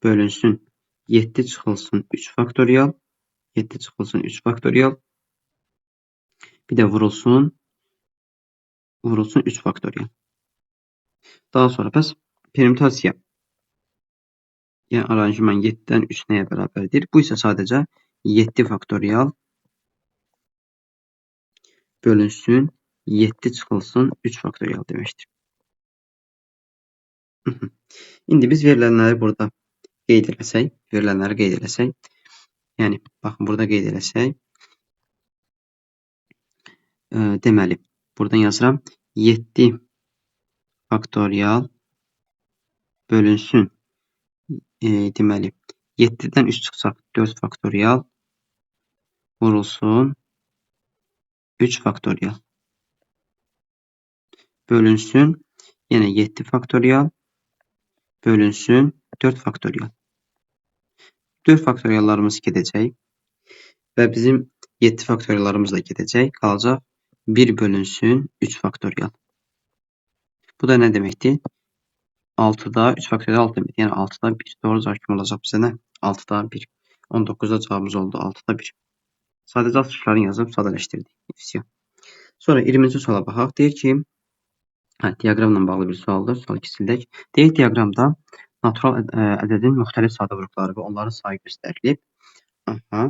bölünsün 7 çıxılsın 3 faktorial, 7 çıxılsın 3 faktorial, bir də vurulsun 3 faktorial. Daha sonra bəs permutasiya, yəni aranjman 7-dən 3 nəyə bərabərdir? Bu isə sadəcə 7 faktorial bölünsün 7 çıxılsın 3 faktorial deməkdir. İndi biz verilənləri burada qeyd eləsək, yəni baxın burada qeyd eləsək, deməli buradan yazıram 7 faktorial bölünsün, deməli 7-dən 3 çıxsaq 4 faktorial vurulsun 3 faktorial bölünsün, yenə 7 faktorial bölünsün 4 faktorial. 4 faktoriallarımız gedəcək və bizim 7 faktoriallarımız da gedəcək. Qalacaq 1 bölünsün 3 faktorial. Bu da nə deməkdir? 6-da 3 faktorial 6 deməkdir. Yəni 6-da 1. Doğru cavab kim olacaq bizə nə? 6-da 1. 19-da cavabımız oldu 6-da 1. Sadəcə açılışlarını yazıb sadələşdirdik. Sonra 20-ci suala baxaq. Deyir ki, diaqramla bağlı bir sualdır. Sual kiçildək. Deyir, diaqramda natural ədədin müxtəlif sadə vuruqları və onların sayı göstərilib. Aha.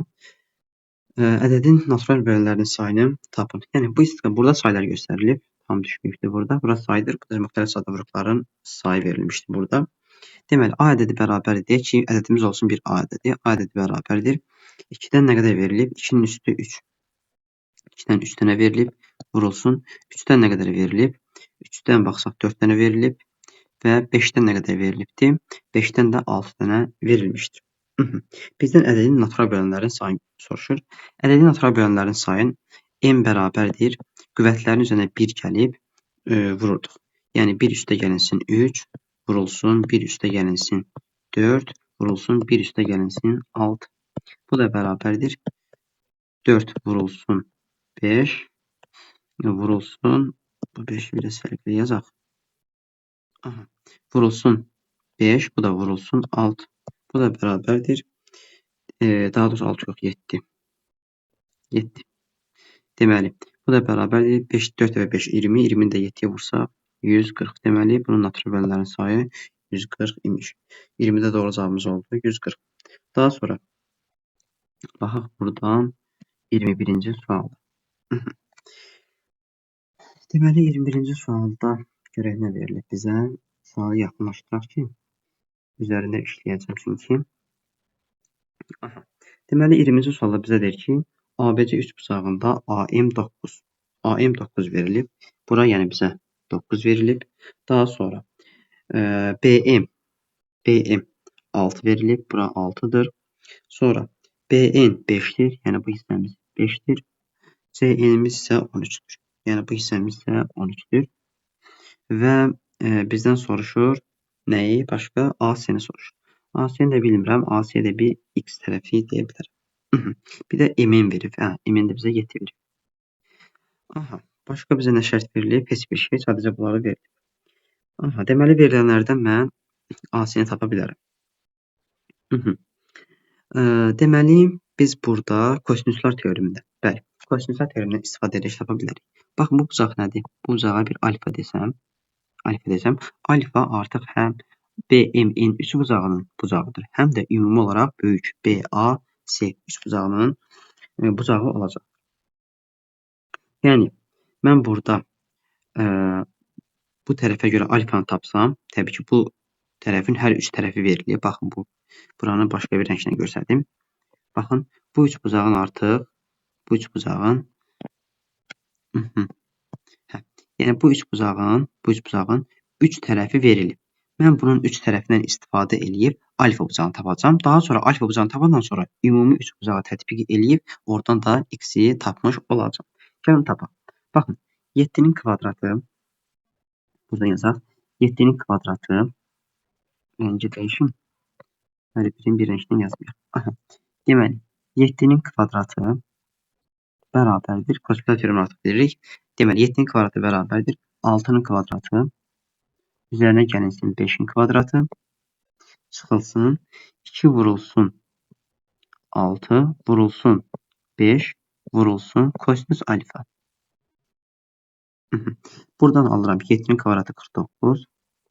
Ədədin natural bölənlərinin sayını tapın. Yəni, bu burada saylar göstərilib. Tam düşmüşdür burada. Burası sayıdır. Bu da müxtəlif sadə vuruqların sayı verilmişdir burada. Deməli, A ədədi bərabərdir. Deyək ki, ədədimiz olsun bir A ədədi. A ədədi bərabərdir. 2-dən nə qədər verilib? 2-nin üstü 3. 2-dən 3 dənə verilib. Vurulsun. 3-dən nə qədər verilib? 3-dən baxsaq 4 dənə verilib və 5-dən nə qədər verilibdir? 5-dən də 6 dənə verilmişdir. Bizdən ədədin natural bölənlərin sayını soruşur. Ədədin natural bölənlərin sayın m bərabərdir. Qüvvətlərin üzərinə 1 gəlib vururduq. Yəni 1 üstə gəlinsin 3, vurulsun 1 üstə gəlinsin 4, vurulsun 1 üstə gəlinsin 6. Bu da bərabərdir. 4 vurulsun 5, vurulsun, bu 5-i bir də səliqəli yazaq. Aha. Vurulsun 5, bu da vurulsun 6. Bu da bərabərdir. Daha doğrusu 6 yox, 7. 7. Deməli, bu da bərabərdir. 5, 4 və 5, 20. 20-ni də 7-yə vursaq, 140. Deməli, bunun natural bölənlərin sayı 140 imiş. 20-də doğru cavabımız oldu, 140. Daha sonra, baxaq buradan 21-ci suala. Deməli, 21-ci sualda görək nə verilib bizə. Sualı yaxınlaşdıraq ki, üzərində işləyəcəm çünki. Aha. Deməli, 20-ci sualda bizə deyir ki, ABC 3 bucağında AM 9. AM 9 verilib. Bura yəni bizə 9 verilib. Daha sonra BM 6 verilib. Bura 6-dır. Sonra BN 5-dir. Yəni bu hissəmiz 5-dir. CN-imiz isə 13-dür. Yəni bu hissəmiz isə 13-dür. Və bizdən soruşur nəyi? Başqa AC-ni soruşur. AC-ni də bilmirəm. AC də bir X tərəfi deyə bilərəm. Bir də MN verib. Hə, MN də bizə 7 verib. Aha. Başqa bizə nə şərt verilib? Heç bir şey. Sadəcə bunları verilib. Aha. Deməli, verilənlərdən mən AC-ni tapa bilərəm. Deməli, biz burada kosinuslar teoremindən, bəli, kosinuslar teoremindən istifadə edərək tapa bilərik. Baxın, bu bucaq nədir? Bu bucağa bir alfa desəm, alfa artıq həm BMN üçbucağının bucağıdır, həm də ümumi olaraq böyük BAC üçbucağının bucağı olacaq. Yəni, mən burada bu tərəfə görə alfanı tapsam, təbii ki, bu tərəfin hər üç tərəfi verilir. Baxın, buranı başqa bir rənglə göstərdim. Baxın, bu üç bucağın artıq, bu üç bucağın, yəni bu üç bucağın üç tərəfi verilib. Mən bunun üç tərəfindən istifadə eləyib alfa bucağını tapacağam. Daha sonra alfa bucağını tapandan sonra ümumi üç bucağı tətbiq eləyib oradan da x-i tapmış olacağam. Gəlin tapaq. Baxın, 7-nin kvadratı, buradan yazaq, 7-nin kvadratı, rəngi dəyişim, hər birini bir rəngdən yazmayaq. Aha. Deməli, 7-nin kvadratı bərabərdir, kosinüs teoremini artıq bilirik. Deməli, 7-nin kvadratı bərabərdir, 6-nın kvadratı, üzərinə gəlinsin 5-in kvadratı, çıxılsın, 2 vurulsun 6, vurulsun 5, vurulsun kosinüs alfa. Buradan alıram ki, 7-nin kvadratı 49,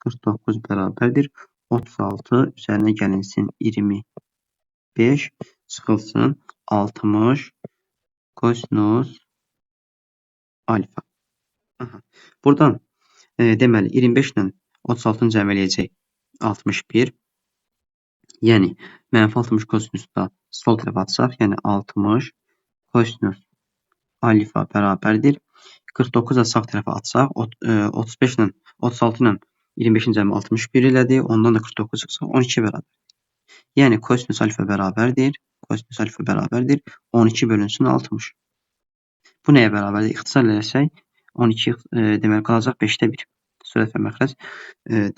49 bərabərdir, 36, üzərinə gəlinsin 25, çıxılsın 60 kosinüs alfa. Aha. Buradan deməli, 25 ilə 36-nı cəm eləyəcək 61. Yəni, mənfi 60 kosinüs da sol tərəfə atsaq, yəni 60 kosinüs alfa bərabərdir. 49 da sağ tərəfə atsaq, 35 ilə 36 ilə 25-in cəmi 61 elədi. Ondan da 49 çıxsa 12 bərabərdir. Yəni, kosinüs alfa bərabərdir. Kosinüs alfa bərabərdir. 12 bölünsün 60. Bu nəyə bərabərdir? İxtisar eləsək, 12 deməli, qalacaq 5-də 1. Sürət və məxrəc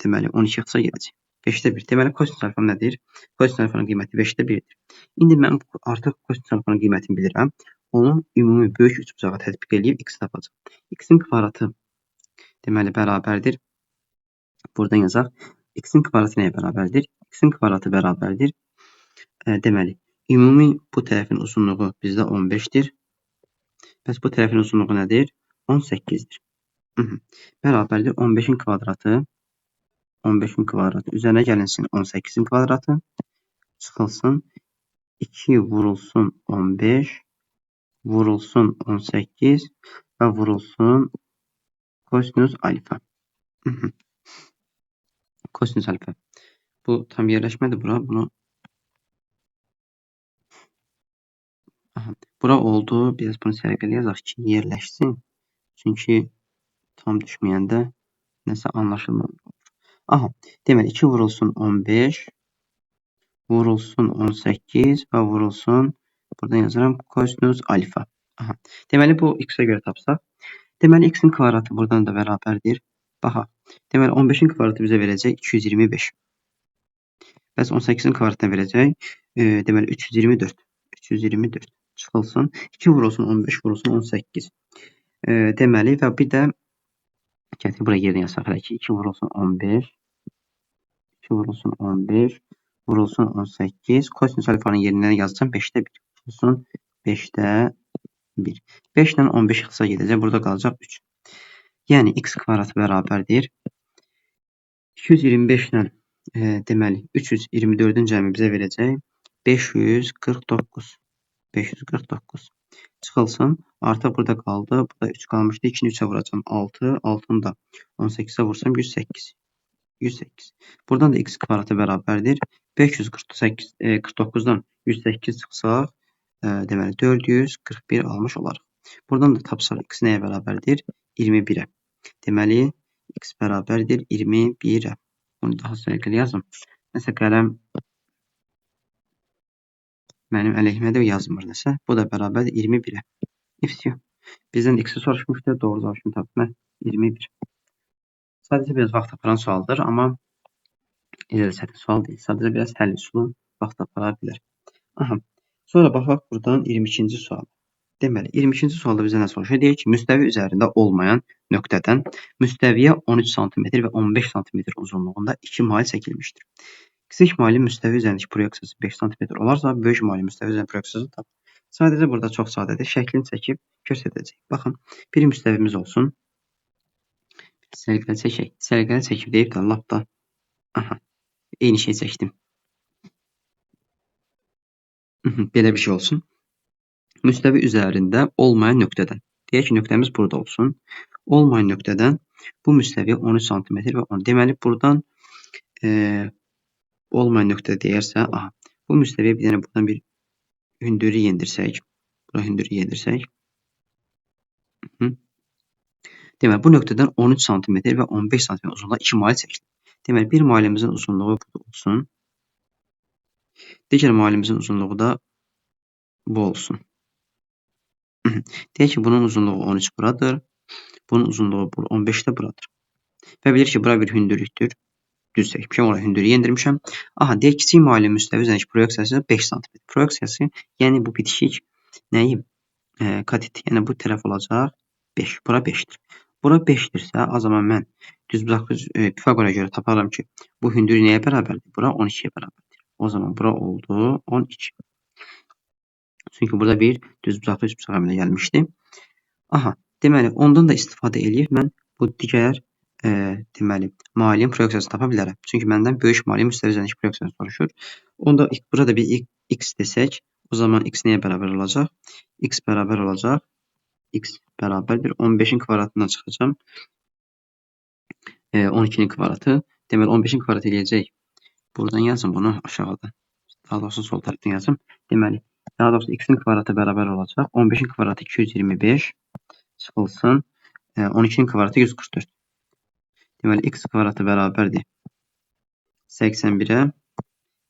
deməli, 12 ixtisar gedəcək. 5-də 1. Deməli, kosinüs alfa nədir? Kosinüs alfanın qiyməti 5-də 1-dir. İndi mən artıq kosinüs alfanın qiymətini bilirəm. Onu ümumi böyük üçbucağa tətbiq eləyib x tapacağam. X-in kvadratı deməli, bərabərdir. Buradan yazaq. X-in kvadratı nəyə bərabərdir? X-in kvadratı bərabərdir. Deməli, ümumi bu tərəfin uzunluğu bizdə 15-dir. Bəs bu tərəfin uzunluğu nədir? 18-dir. Bərabərdir 15-in kvadratı, 15-in kvadratı üzərinə gəlinsin 18-in kvadratı, çıxılsın 2 vurulsun 15, vurulsun 18 və vurulsun kosinüs alfa. Kosinüs alfa. Bu tam yerləşmədi bura. Bunu aha, bura oldu. Biraz bunu səliqəli yazaq ki, yerləşsin. Çünki tam düşməyəndə nəsə anlaşılmır. Aha, deməli 2 vurulsun 15, vurulsun 18 və vurulsun, buradan yazıram, kosinüs alfa. Aha, deməli bu x-ə görə tapsaq. Deməli x-in kvadratı buradan da bərabərdir. Baxaq, deməli 15-in kvadratı bizə verəcək 225. Bəs 18-in kvadratına verəcək, deməli 324. 324 çıxılsın. 2 vurulsun 15, vurulsun 18. Deməli və bir də gətir bura yerinə yazsaq hələ ki, 2 vurulsun 15, 2 vurulsun 15, vurulsun 18, kosinüs alfanın yerinə yazacağam 5-də 1, vurulsun 5-də 1. 5 ilə 15 ixtisar gedəcək, burada qalacaq 3. Yəni, x kvadratı bərabərdir. 225 ilə deməli, 324-ün cəmi bizə verəcək 549. 549. Çıxılsın. Artıq burada qaldı. Burada 3 qalmışdı. 2-ni 3-ə vuracağam. 6. 6-nı da 18-ə vursam 108. 108. Buradan da x kvadratı bərabərdir. 549-dan 108 çıxsaq, deməli 441 almış olarıq. Buradan da tapsaq x nəyə bərabərdir? 21-ə. Deməli, x bərabərdir 21-ə. Bunu daha səliqəli yazım. Nəsə qələm mənim əleyhimə də yazmır nəsə. Bu da bərabərdir 21-ə. İfsiyo. Bizdən x-i soruşmuşdu. Doğru cavab kimi tapdım. 21. Sadəcə biraz vaxt aparan sualdır, amma elə də çətin sual deyil. Sadəcə biraz həll üsulu vaxt apara bilər. Aha. Sonra baxaq buradan 22-ci sual. Deməli, 22-ci sualda bizə nə soruşur? Deyir ki, müstəvi üzərində olmayan nöqtədən müstəviyə 13 sm və 15 sm uzunluğunda 2 mail çəkilmişdir. Kiçik mailin müstəvi üzərindəki proyeksiyası 5 sm olarsa, böyük mailin müstəvi üzərindəki proyeksiyasını tapın. Sadəcə burada çox sadədir. Şəklini çəkib göstərəcək. Baxın, bir müstəvimiz olsun. Səliqəli çəkək. Səliqəli çəkib deyib də lap da. Aha. Eyni şey çəkdim. Belə bir şey olsun. Müstəvi üzərində olmayan nöqtədən. Deyək ki, nöqtəmiz burada olsun. Olmayan nöqtədən bu müstəviyə 13 sm və 10. Deməli, buradan olmayan nöqtə deyərsə, aha, bu müstəviyə bir dənə buradan bir hündürlük yendirsək, bura hündürlük yendirsək. Deməli, bu nöqtədən 13 sm və 15 sm uzunluğa 2 mail çəkilir. Deməli, bir mailimizin uzunluğu bu olsun. Digər mailimizin uzunluğu da bu olsun. Deyək ki, bunun uzunluğu 13 buradır. Bunun uzunluğu 15 də buradır. Və bilir ki, bura bir hündürlükdür. Düz çəkmişəm, ora hündürlüyü yendirmişəm. Aha, deyək, kiçik mailin müstəvi üzərindəki proyeksiyası 5 sm. Proyeksiyası, yəni bu bitişik nəyi? Katet, yəni bu tərəf olacaq 5. Bura 5-dir. Bura 5-dirsə, o zaman mən düzbucaqlı Pifaqora görə taparam ki, bu hündürlük nəyə bərabərdir? Bura 12-yə bərabərdir. O zaman bura oldu 12. Çünki burada bir düzbucaqlı üçbucaq əmələ gəlmişdi. Aha, deməli, ondan da istifadə eləyib mən bu digər deməli, mailin proyeksiyasını tapa bilərəm. Çünki məndən böyük mailin müstəvi üzərindəki proyeksiyasını soruşur. Onda burada bir x desək, o zaman x nəyə bərabər olacaq? X bərabər olacaq. X bərabərdir. 15-in kvadratından çıxacağam. 12-nin kvadratı. Deməli, 15-in kvadratı eləyəcək. Buradan yazın bunu aşağıdan. Daha doğrusu sol tərəfdən yazım. Deməli, daha doğrusu x-in kvadratı bərabər olacaq. 15-in kvadratı 225 çıxılsın. 12-nin kvadratı 144. Deməli, x kvadratı bərabərdir 81-ə,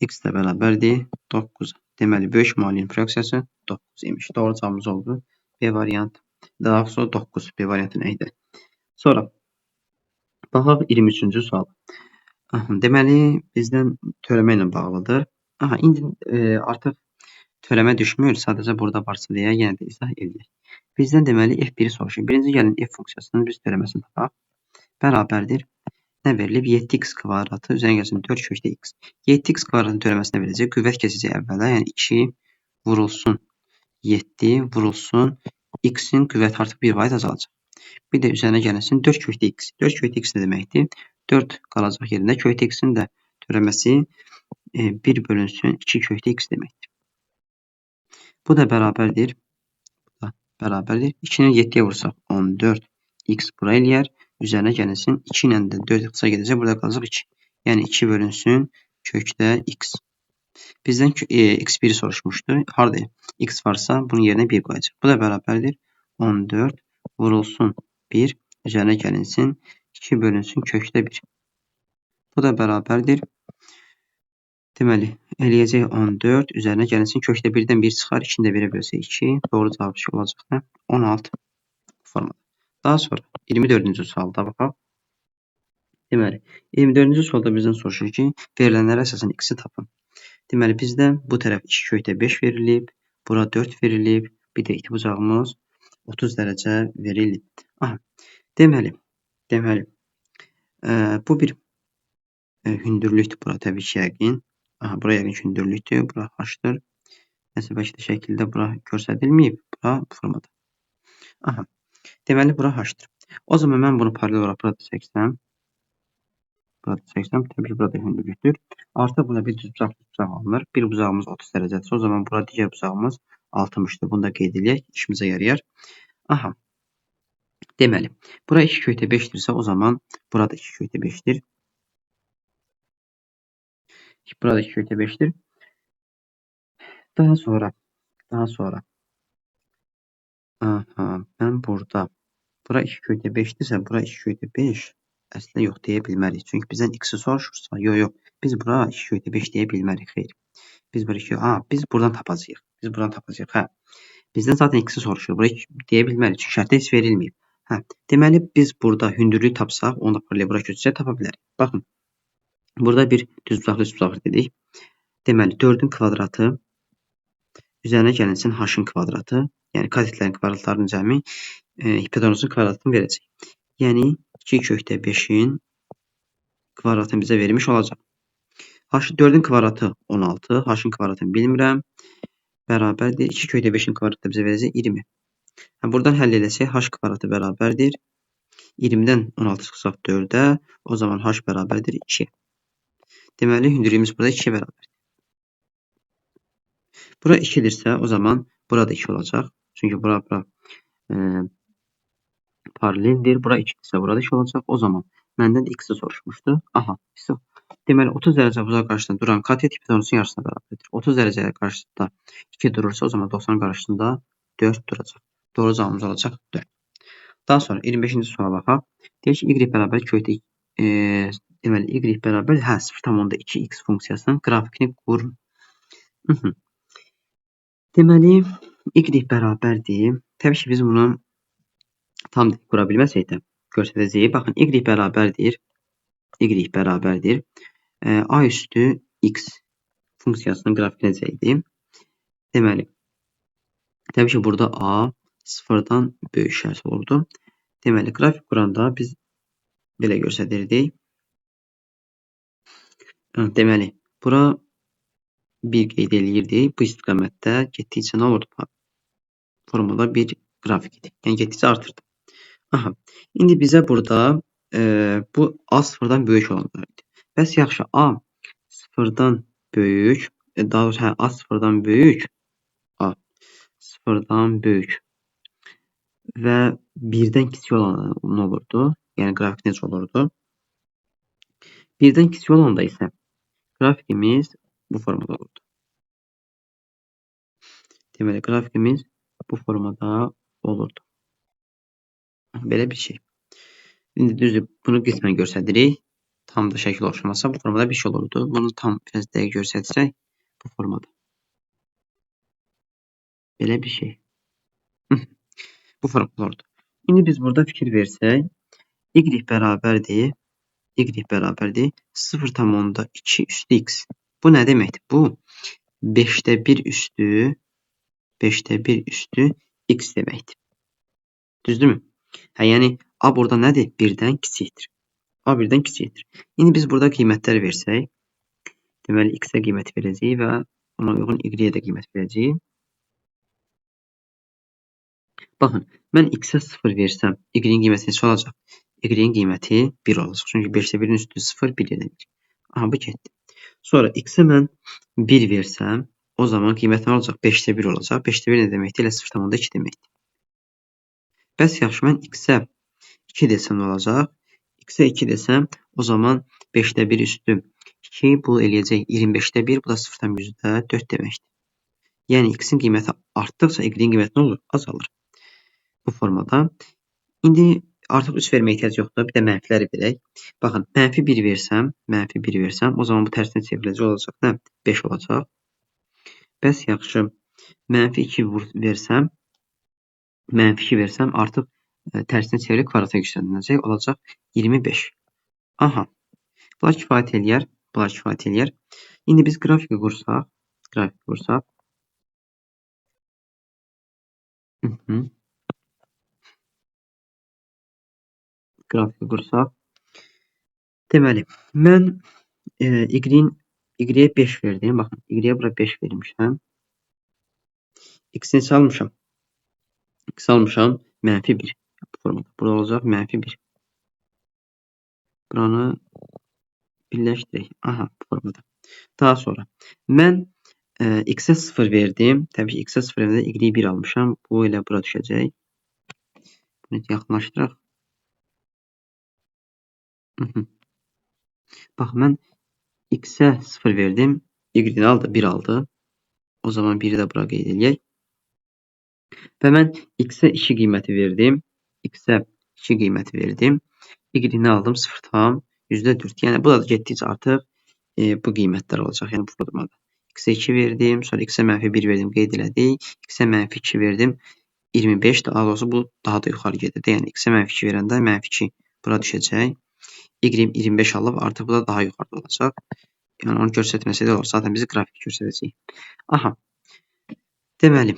x də bərabərdir 9-a. Deməli, böyük mailin proyeksiyası 9 imiş. Doğru cavabımız oldu. B variantı. Daha sonra 9. B variantı nə idi? Sonra baxaq 23-cü sual. Deməli, bizdən törəmə ilə bağlıdır. Aha, indi artıq törəmə düşmür, sadəcə burada varsa deyə yenə də izah edilir. Bizdən deməli F1-i soruşur. Birinci gəlin F funksiyasının biz törəməsini tapaq. Bərabərdir. Nə verilib? 7x kvadratı üzərinə gəlsin 4 kökdə x. 7x kvadratın törəməsinə verəcək. Qüvvət keçəcək əvvələ. Yəni 2 vurulsun 7 vurulsun x-in qüvvəti artıq 1 vahid azalacaq. Bir də üzərinə gəlinsin 4 kökdə x. 4 kökdə x nə deməkdir? 4 qalacaq yerində. Kökdə x-in də törəməsi 1 bölünsün 2 kökdə x deməkdir. Bu da bərabərdir. Bu da bərabərdir. 2-ni 7-yə vursaq 14 x bura eləyər. Üzərinə gəlinsin 2 ilə də 4 ixtisar gedəcək. Burada qalacaq 2. Yəni 2 bölünsün kökdə x. Bizdən x1-i soruşmuşdu. Harada x varsa bunun yerinə 1 qoyacaq. Bu da bərabərdir. 14 vurulsun 1. Üzərinə gəlinsin 2 bölünsün kökdə 1. Bu da bərabərdir. Deməli, eləyəcək 14, üzərinə gəlinsin kökdə 1-dən 1 çıxar, 2-ni də 1-ə bölsək 2. Doğru cavab olacaq 16 formada. Daha sonra 24-cü sualda baxaq. Deməli, 24-cü sualda bizdən soruşur ki, verilənlərə əsasən x-i tapın. Deməli, bizdə bu tərəf 2 kökdə 5 verilib, bura 4 verilib, bir də iti bucağımız 30 dərəcə verilib. Aha, deməli, bu bir hündürlükdür bura təbii ki, yəqin. Aha, bura yəqin ki, hündürlükdür, bura h-dır. Nəsə, bəlkə də şəkildə bura göstərilməyib, bura bu formada. Aha, deməli, bura h-dır. O zaman mən bunu paralel olaraq burada çəksəm, təbii ki, burada hündürlükdür. Artıq buna bir düzbucaq alınır. Bir bucağımız 30 dərəcədirsə, o zaman bura digər bucağımız 60-dır. Bunu da qeyd eləyək, işimizə yarayar. Aha, deməli, bura 2 kökdə 5-dirsə, o zaman burada 2 kökdə 5-dir. Burada 2 kökdə 5-dir. Daha sonra. Aha, mən burada, bura 2 kökdə 5-dirsə, bura 2 kökdə 5 əslində yox deyə bilmərik. Çünki bizdən x-i soruşursa, yox, biz bura 2 kökdə 5 deyə bilmərik, xeyr. Biz bura 2, biz buradan tapacağıq. Hə. Bizdən zaten x-i soruşur, bura 2 deyə bilmərik. Çünki şərtdə heç verilməyib. Hə, deməli, biz burada hündürlük tapsaq, onu da paralel bura köçsək tapa bilərik. Baxın, burada bir düzbucaqlı üçbucaqlı dedik. Deməli, 4-ün kvadratı üzərinə gəlinsin h-ın kvadratı, yəni katetlərin kvadratlarının cəmi hipotenuzun kvadratını verəcək. Yəni 2 kökdə 5-in kvadratını bizə vermiş olacaq. 4-ün kvadratı 16, h-ın kvadratını bilmirəm. Bərabərdir. 2 kökdə 5-in kvadratı da bizə verəcək 20. Buradan həll eləsək h kvadratı bərabərdir. 20-dən 16 çıxsaq 4-ə, o zaman h bərabərdir 2. Deməli, hündürlüyümüz burada 2-yə bərabərdir. Bura 2-dirsə, o zaman burada 2 olacaq. Çünki bura paraleldir. Bura 2-dirsə, burada 2 olacaq. O zaman məndən də x-i soruşmuşdu. Aha, deməli, 30 dərəcə bucaq qarşısında duran katet hipotenusun yarısına bərabərdir. 30 dərəcə qarşısında 2 durursa, o zaman 90 qarşısında 4 duracaq. Doğru cavabımız olacaq 4. Daha sonra 25-ci suala baxaq. Deyir ki, y bərabər kökdə, deməli, y bərabər 0,2x funksiyasının qrafikini qurun. Deməli, y bərabərdir. Təbii ki, biz bunu tam qura bilməsək də göstərəcəyik. Baxın, y bərabərdir. Y bərabərdir. A üstü x funksiyasının qrafiki necə idi? Deməli, təbii ki, burada a sıfırdan böyük şərt olurdu. Deməli, qrafik quranda biz belə göstərirdik. Deməli, bura 1 qeyd eləyirdik. Bu istiqamətdə getdikcə nə olurdu? Formada bir qrafik idi. Yəni, getdikcə artırdı. Aha. İndi bizə burada bu a sıfırdan böyük olanlar idi. Bəs yaxşı, a sıfırdan böyük, daha doğrusu, a sıfırdan böyük, a sıfırdan böyük və birdən kiçik olan nə olurdu? Yəni, qrafik necə olurdu? Birdən kiçik olanda isə qrafikimiz bu formada olurdu. Deməli, qrafikimiz bu formada olurdu. Belə bir şey. İndi düzdür, bunu qismən göstəririk. Tam da şəkil oxşamasa bu formada bir şey olurdu. Bunu tam biraz dəqiq göstərsək bu formada. Belə bir şey. Bu formada olurdu. İndi biz burada fikir versək, y bərabərdir, y bərabərdir 0,2 üstü x. Bu nə deməkdir? Bu 5-də 1 üstü 5-də 1 üstü x deməkdir. Düzdürmü? Hə, yəni a burada nədir? 1-dən kiçikdir. A 1-dən kiçikdir. İndi biz burada qiymətlər versək, deməli x-ə qiymət verəcəyik və ona uyğun y-ə də qiymət verəcəyik. Baxın, mən x-ə 0 versəm, y-in qiyməti neçə olacaq? Y-in qiyməti 1 olacaq. Çünki 5-də 1-in üstü 0, 1 eləmir. Aha, bu getdi. Sonra x-ə mən 1 versəm, o zaman qiymət nə olacaq? 5-də 1 olacaq. 5-də 1 nə deməkdir? Elə 0,2 deməkdir. Bəs yaxşı, mən x-ə 2 desəm nə olacaq? X-ə 2 desəm, o zaman 5-də 1 üstü 2, bu eləyəcək 25-də 1, bu da 0,4 deməkdir. Yəni, x-in qiyməti artdıqca y-in qiyməti nə olur? Azalır. Bu formada. İndi artıq 3 verməyə ehtiyac yoxdur. Bir də mənfiləri verək. Baxın, mənfi 1 versəm, mənfi 1 versəm, o zaman bu tərsinə çevriləcək olacaq. Nə? 5 olacaq. Bəs yaxşı, mənfi 2 versəm, mənfi 2 versəm, artıq tərsinə çevrilib kvadrata yüksəldiləcək. Olacaq 25. Aha. Bunlar kifayət eləyər. Bunlar kifayət eləyər. İndi biz qrafiki qursaq, qrafik qursaq. Qrafiki qursaq. Deməli, mən y-ə 5 verdim. Baxın, y-ə bura 5 vermişəm. X-i neçə almışam? X almışam mənfi 1. Bu formada. Burada olacaq mənfi 1. Buranı birləşdirək. Aha, bu formada. Daha sonra mən x-ə 0 verdim. Təbii ki, x-ə 0 verəndə y-i 1 almışam. Bu elə bura düşəcək. Bunu yaxınlaşdıraq. Bax, mən x-ə 0 verdim. Y-ni aldı, 1 aldı. O zaman 1-i də bura qeyd eləyək. Və mən x-ə 2 qiyməti verdim. X-ə 2 qiyməti verdim. Y-ni aldım 0,4. Yəni, bu da getdikcə artıq bu qiymətlər olacaq. Yəni, bu formada. X-ə 2 verdim, sonra x-ə mənfi 1 verdim, qeyd elədik. X-ə mənfi 2 verdim, 25, daha doğrusu bu daha da yuxarı gedirdi. Yəni, x-ə mənfi 2 verəndə mənfi 2 bura düşəcək. Y 25 alıb, artıq bu da daha yuxarıda olacaq. Yəni, onu göstərməsə də olar. Zaten bizi qrafik göstərəcək. Aha. Deməli.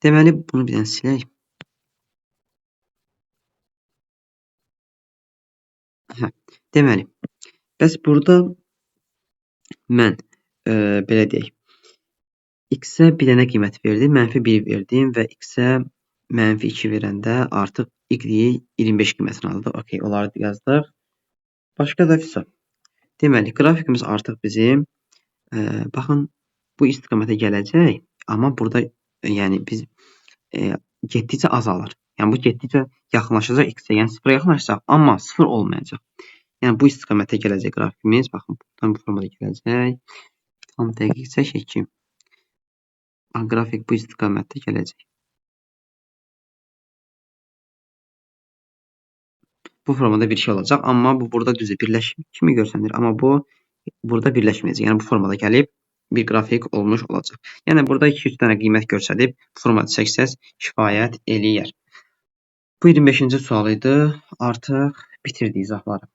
Deməli, bunu bir dənə silək. Hə, deməli, bəs burada mən, belə deyək, x-ə bir dənə qiymət verdim, mənfi 1 verdim və x-ə mənfi 2 verəndə artıq Y 25 qiymətini aldı. Okey, onları yazdıq. Başqa da vəsə. Deməli, qrafikimiz artıq bizim, baxın, bu istiqamətə gələcək, amma burada yəni biz getdikcə azalır. Yəni bu getdikcə yaxınlaşacaq x-ə, yəni 0-a yaxınlaşacaq, amma 0 olmayacaq. Yəni bu istiqamətə gələcək qrafikimiz. Baxın, buradan bu formada gələcək. Tam dəqiq çəkək ki, qrafik bu istiqamətdə gələcək. Bu formada bir şey olacaq, amma bu burada düzdür, birləşim kimi görsənir, amma bu burada birləşməyəcək. Yəni bu formada gəlib bir qrafik olmuş olacaq. Yəni burada 2-3 dənə qiymət göstərib formada çəksəz kifayət eləyər. Bu 25-ci sual idi. Artıq bitirdik izahları.